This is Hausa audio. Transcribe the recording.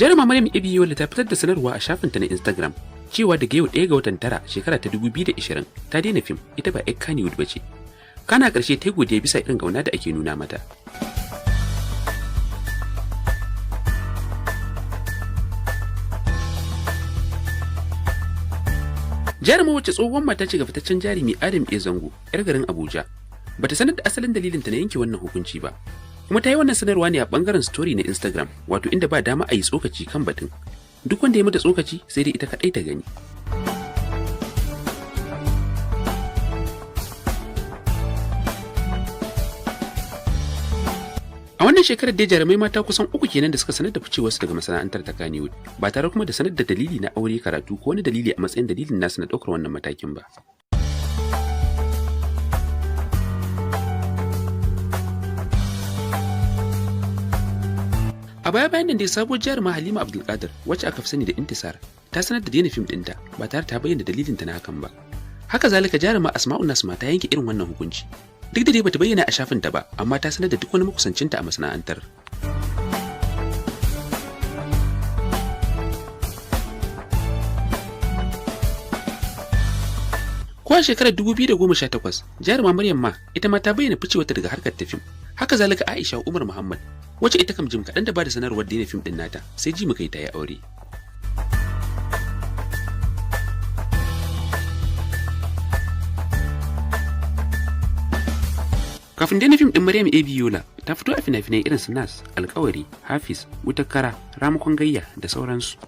Jaruma Maryam Ibiyola ta fitar da sanarwa a shafinta na Instagram cewa daga yau 1 ga watan 9 shekara ta 2020 ta daina fim, ita ba 'yar Kannywood ba ce. Kana ƙarshe ta godiya bisa irin ƙauna da ake nuna mata. Jaruma wacce tsohon mata ce ga fitaccen jarumi Adam A. Zango, 'yar garin Abuja, bata sanar da asalin dalilinta na yanke wannan hukunci ba. Kuma ta yi wannan sanarwa ne a bangaren story na Instagram, wato inda ba dama a yi tsokaci kan batun. Duk wanda ya mata tsokaci sai dai ita kaɗai ta gani. A wannan shekarar dai jarumai mata kusan uku kenan da suka sanar da ficewarsu daga masana'antar ta Kannywood, ba tare kuma da sanar da dalili na aure, karatu ko wani dalili a matsayin dalilin nasu na ɗaukar wannan matakin ba. A baya bayan nan dai sabuwar jaruma Halima Abdulkadir, wacce aka fi sani da Intisar, ta sanar da daina fim ɗinta ba tare ta bayyana dalilinta na hakan ba. Haka zalika jaruma Asma'u Nasma ta yanke irin wannan hukunci. Duk da dai bata bayyana a shafinta ba, amma ta sanar da duk wani makusancinta a masana'antar. Ko a shekarar 2018, jaruma Maryam ma ita ma ta bayyana ficewarta daga harkar ta fim. Haka zalika Aisha Umar Muhammad, wacce ita kam jim kaɗan da ba da sanarwar daina fim ɗin nata, sai ji muka yi ta yi aure. Kafin daina fim ɗin Maryam A. Yola ta fito a fina-finai irin su Nas, Alkawari, Hafiz, Wutar Kara, Ramakon Gayya da sauransu.